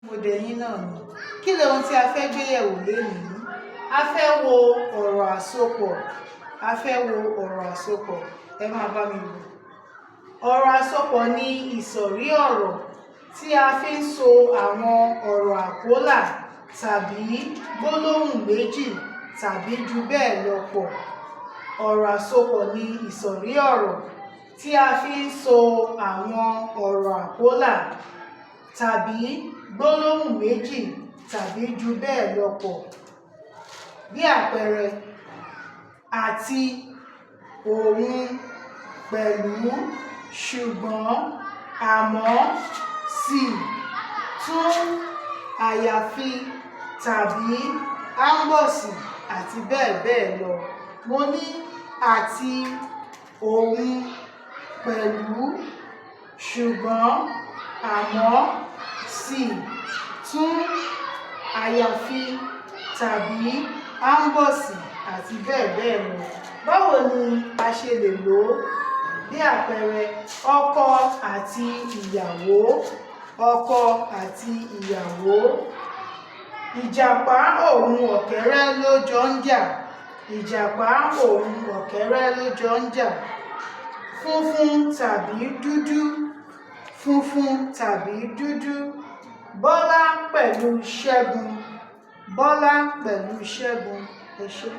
Mo dẹ̀ yín náà ni. Kí lohun tí a fẹ́ gbé yẹ̀wò lénìí? A fẹ́ wo ọ̀rọ̀ àsopọ̀. A fẹ́ wo ọ̀rọ̀ àsopọ̀. Ẹ máa bá mi wò. Ọ̀rọ̀ àsopọ̀ ní ìsọ̀rí ọ̀rọ̀ tí a fi ń so àwọn ọ̀rọ̀ àkólà tàbí gbólóhùn méjì tàbí jù bẹ́ẹ̀ lọ pọ̀. Ọ̀rọ̀ àsopọ̀ ní ìsọ̀rí ọ̀rọ̀ tí a fi ń so àwọn ọ̀rọ̀ àkólà tàbí gbólóhùn méjì tàbí jù bẹ́ẹ̀ lọ pọ̀. Bí àpẹẹrẹ, àti, òun, pẹ̀lú, ṣùgbọ́n, àmọ́, sì, tún, àyàfi, tàbí, áńbọ̀sì àti bẹ́ẹ̀ bẹ́ẹ̀ lọ. Mo ní àti, òun, pẹ̀lú, ṣùgbọ́n, àmọ́, sì, tún, àyàfi, tàbí, áńbọ̀sì àti bẹ́ẹ̀ bẹ́ẹ̀ lọ. Báwo ni a ṣe lè lò ó? Bí àpẹẹrẹ, ọkọ àti ìyàwó, ọkọ àti ìyàwó. Ìjàpá òun ọ̀kẹ́rẹ́ ló jọ ń jà. Ìjàpá òun ọ̀kẹ́rẹ́ ló jọ ń jà. Funfun tàbí dúdú, funfun tàbí dúdú. Bọ́lá pẹ̀lú Ṣẹ́gun, Bọ́lá pẹ̀lú Ṣẹ́gun. Ẹ ṣé.